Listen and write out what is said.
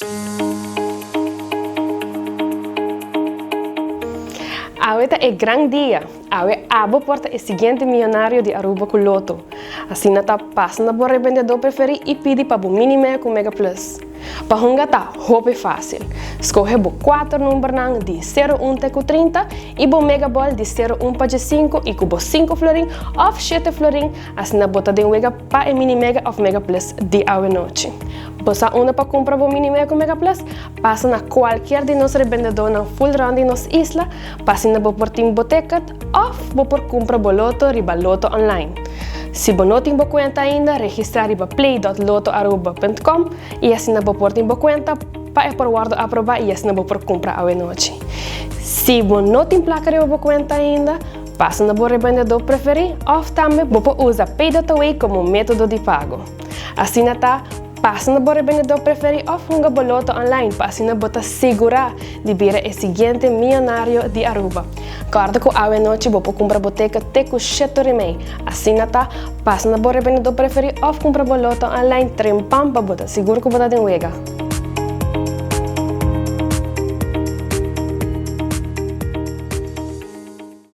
Awe ta e gran dia! Awe abo por ta e siguiente miyonario di Aruba cu Lotto. Asina ta, pasa na bo rebendedor preferi y pidi pa bo Mini Mega cu Mega Plus. Pa hunga ta hopi facil. Scoge bo cuater numbernan di sero un te cu 30 y bo Mega Ball di sero un pa djesinco y cu bo cinco florin of shete florin asina bo ta den wega pa e Mini Mega of Mega Plus di awe nochi. Bo sa unda pa cumpra bo Mini Mega cu Mega Plus? Pasa na cualkier di nos rebendedornan full rond di nos isla pa asina bo por tin bo ticket of bo por cumpra bo loto riba Lotto Online. Si bo no tin bo cuenta ainda, registra riba play.lottoaruba.com y asina bo por tin bo cuenta pa e por wordo aproba y asina bo por cumpra awenochi. Si bo no tin placa riba bo cuenta ainda, pasa na bo rebendedor preferi of tambe bo por usa Pay.away como metodo di pago. Asina ta, pasa na bo rebendedor preferi of hunga bo loto online pa asina bo ta sigura di bira e siguiente miyonario di Aruba. Corda cu awe nochi bo por cumpra bo ticket te cu sheto rimey. Asina ta, pasa na bo rebendedor preferi of cumpra bo loto online trempan pa bo ta sigur cu bo ta den wega.